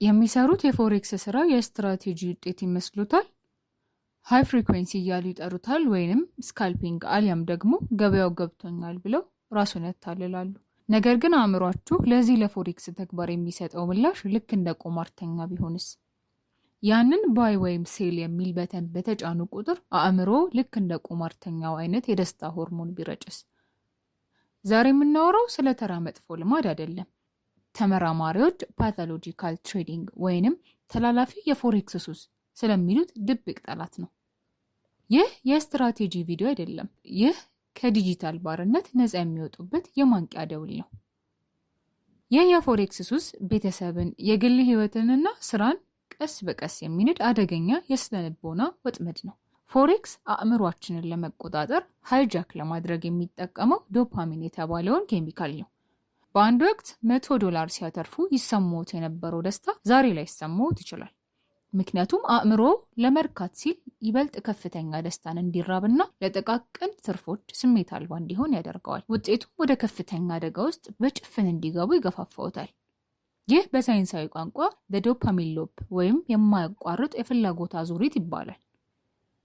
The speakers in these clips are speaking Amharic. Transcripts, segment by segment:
የሚሰሩት የ forex ስራ የስትራቴጂ ውጤት ይመስሎታል? High frequency እያሉ ይጠሩታል፣ ወይንም scalping አሊያም ደግሞ ገበያው ገብቶኛል ብለው ራሱን ያታልላሉ። ነገር ግን አእምሯችሁ ለዚህ ለ forex ተግባር የሚሰጠው ምላሽ ልክ እንደ ቁማርተኛ ቢሆንስ? ያንን buy ወይም sell የሚል button በተጫኑ ቁጥር አእምሮ ልክ እንደ ቁማርተኛው አይነት የደስታ ሆርሞን ቢረጭስ? ዛሬ የምናወራው ስለ ተራ መጥፎ ልማድ አይደለም። ተመራማሪዎች pathological trading ወይንም ተላላፊ የ forex ሱስ ስለሚሉት ድብቅ ጠላት ነው። ይህ የስትራቴጂ ቪዲዮ አይደለም። ይህ ከዲጂታል ባርነት ነፃ የሚወጡበት የማንቂያ ደውል ነው። ይህ የ forex ሱስ ቤተሰብን፣ የግል ህይወትንና ስራን ቀስ በቀስ የሚንድ አደገኛ የስነ ልቦና ወጥመድ ነው። Forex አእምሯችንን ለመቆጣጠር፣ hijack ለማድረግ የሚጠቀመው ዶፓሚን የተባለውን ኬሚካል ነው። በአንድ ወቅት 100 ዶላር ሲያተርፉ ይሰማዎት የነበረው ደስታ ዛሬ ላይሰማዎት ይችላል። ምክንያቱም አእምሮ ለመርካት ሲል ይበልጥ ከፍተኛ ደስታን እንዲራብና ለጥቃቅን ትርፎች ስሜት አልባ እንዲሆን ያደርገዋል። ውጤቱም ወደ ከፍተኛ አደጋ ውስጥ በጭፍን እንዲገቡ ይገፋፋዎታል። ይህ በሳይንሳዊ ቋንቋ dopamine loop ወይም የማያቋርጥ የፍላጎት አዙሪት ይባላል።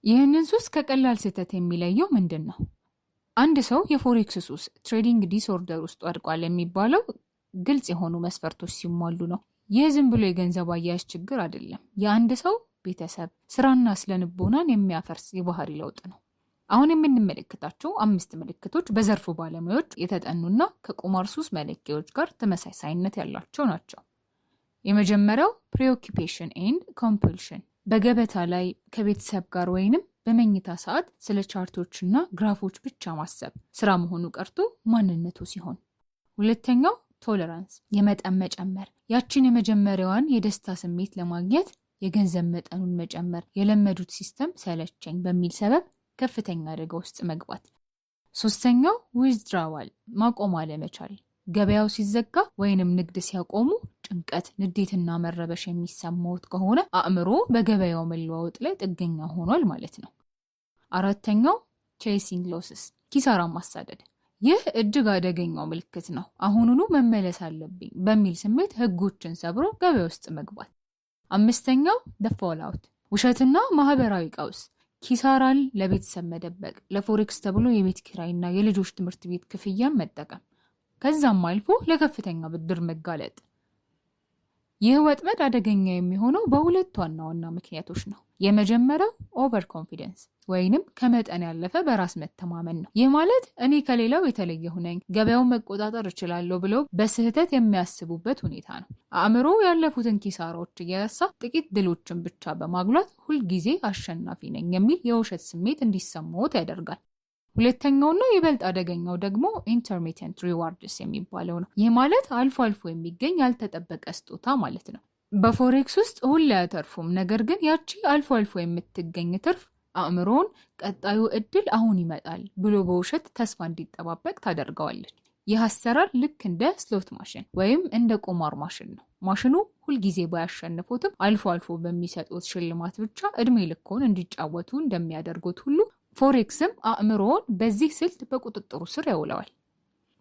ይህንን ሱስ ከቀላል ስህተት የሚለየው ምንድን ነው? አንድ ሰው የ forex ሱስ trading disorder ውስጥ ወድቋል የሚባለው ግልጽ የሆኑ መስፈርቶች ሲሟሉ ነው። ይህ ዝም ብሎ የገንዘብ አያያዝ ችግር አይደለም። የአንድ ሰው ቤተሰብ፣ ስራና ስነ ልቦናን የሚያፈርስ የባህሪ ለውጥ ነው። አሁን የምንመለከታቸው አምስት ምልክቶች በዘርፉ ባለሙያዎች የተጠኑና ከቁማር ሱስ መለኪያዎች ጋር ተመሳሳይነት ያላቸው ናቸው። የመጀመሪያው preoccupation and compulsion፣ በገበታ ላይ፣ ከቤተሰብ ጋር ወይንም በመኝታ ሰዓት ስለ chart ኦችና ግራፎች ብቻ ማሰብ፣ ስራ መሆኑ ቀርቶ ማንነቱ ሲሆን። ሁለተኛው tolerance፣ የመጠን መጨመር፣ ያችን የመጀመሪያዋን የደስታ ስሜት ለማግኘት የገንዘብ መጠኑን መጨመር፣ የለመዱት system ሰለቸኝ በሚል ሰበብ ከፍተኛ አደጋ ውስጥ መግባት። ሶስተኛው withdrawal፣ ማቆም አለመቻል፣ ገበያው ሲዘጋ ወይንም ንግድ ሲያቆሙ ጭንቀት፣ ንዴትና መረበሽ የሚሰማዎት ከሆነ አእምሮ በገበያው መለዋወጥ ላይ ጥገኛ ሆኗል ማለት ነው። አራተኛው chasing losses፣ ኪሳራ ማሳደድ። ይህ እጅግ አደገኛው ምልክት ነው። አሁኑኑ መመለስ አለብኝ በሚል ስሜት ህጎችን ሰብሮ ገበያ ውስጥ መግባት። አምስተኛው the fallout፣ ውሸትና ማህበራዊ ቀውስ፣ ኪሳራን ለቤተሰብ መደበቅ፣ ለ forex ተብሎ የቤት ኪራይና የልጆች ትምህርት ቤት ክፍያን መጠቀም፣ ከዛም አልፎ ለከፍተኛ ብድር መጋለጥ። ይህ ወጥመድ አደገኛ የሚሆነው በሁለት ዋና ዋና ምክንያቶች ነው። የመጀመሪያው over confidence ወይንም ከመጠን ያለፈ በራስ መተማመን ነው። ይህ ማለት እኔ ከሌላው የተለየሁ ነኝ፣ ገበያውን መቆጣጠር እችላለሁ ብለው በስህተት የሚያስቡበት ሁኔታ ነው። አእምሮ ያለፉትን ኪሳራዎች እየረሳ ጥቂት ድሎችን ብቻ በማጉላት ሁልጊዜ አሸናፊ ነኝ የሚል የውሸት ስሜት እንዲሰማዎት ያደርጋል። ሁለተኛውና ይበልጥ አደገኛው ደግሞ intermittent rewards የሚባለው ነው። ይህ ማለት አልፎ አልፎ የሚገኝ ያልተጠበቀ ስጦታ ማለት ነው። በ forex ውስጥ ሁሌ አያተርፉም፣ ነገር ግን ያቺ አልፎ አልፎ የምትገኝ ትርፍ አእምሮን ቀጣዩ እድል አሁን ይመጣል ብሎ በውሸት ተስፋ እንዲጠባበቅ ታደርገዋለች። ይህ አሰራር ልክ እንደ slot machine ወይም እንደ ቁማር ማሽን ነው። ማሽኑ ሁልጊዜ ባያሸንፎትም አልፎ አልፎ በሚሰጡት ሽልማት ብቻ እድሜ ልኮን እንዲጫወቱ እንደሚያደርጉት ሁሉ forex ም አእምሮውን በዚህ ስልት በቁጥጥሩ ስር ያውለዋል።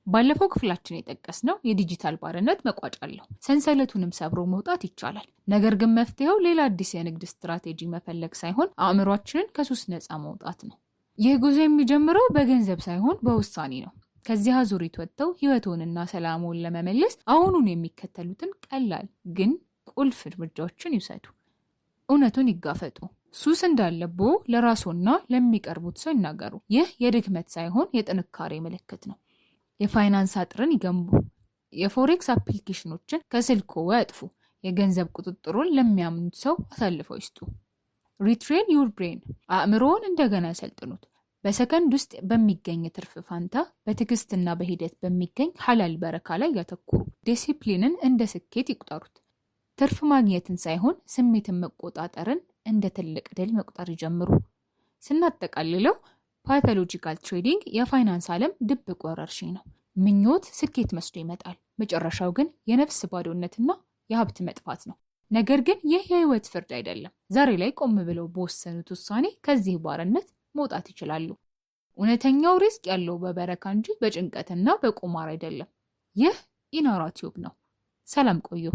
ባለፈው ክፍላችን የጠቀስነው የዲጂታል ባርነት መቋጫ አለው። ሰንሰለቱንም ሰብሮ መውጣት ይቻላል። ነገር ግን መፍትሄው ሌላ አዲስ የንግድ ስትራቴጂ መፈለግ ሳይሆን አእምሯችንን ከሱስ ነፃ ማውጣት ነው። ይህ ጉዞ የሚጀምረው በገንዘብ ሳይሆን በውሳኔ ነው። ከዚህ አዙሪት ወጥተው ህይወቶንና ሰላሙን ለመመለስ አሁኑን የሚከተሉትን ቀላል ግን ቁልፍ እርምጃዎችን ይውሰዱ። እውነቱን ይጋፈጡ። ሱስ እንዳለቦ ለራስዎና ለሚቀርቡት ሰው ይናገሩ። ይህ የድክመት ሳይሆን የጥንካሬ ምልክት ነው። የፋይናንስ አጥርን ይገንቡ። የ forex application ኦችን ከስልክዎ ያጥፉ። የገንዘብ ቁጥጥሩን ለሚያምኑት ሰው አሳልፈው ይስጡ። Retrain your brain፣ አእምሮውን እንደገና ያሰልጥኑት። በሰከንድ ውስጥ በሚገኝ ትርፍ ፋንታ በትዕግስትና በሂደት በሚገኝ ሐላል በረካ ላይ ያተኩሩ። ዲሲፕሊንን እንደ ስኬት ይቁጠሩት። ትርፍ ማግኘትን ሳይሆን ስሜትን መቆጣጠርን እንደ ትልቅ ድል መቁጠር ይጀምሩ። ስናጠቃልለው pathological trading የፋይናንስ ዓለም ድብቅ ወረርሽኝ ነው። ምኞት ስኬት መስሎ ይመጣል። መጨረሻው ግን የነፍስ ባዶነትና የሀብት መጥፋት ነው። ነገር ግን ይህ የህይወት ፍርድ አይደለም። ዛሬ ላይ ቆም ብለው በወሰኑት ውሳኔ ከዚህ ባርነት መውጣት ይችላሉ። እውነተኛው ሪዝቅ ያለው በበረካ እንጂ በጭንቀትና በቁማር አይደለም። ይህ ኢናራ ቲዩብ ነው። ሰላም ቆዩ።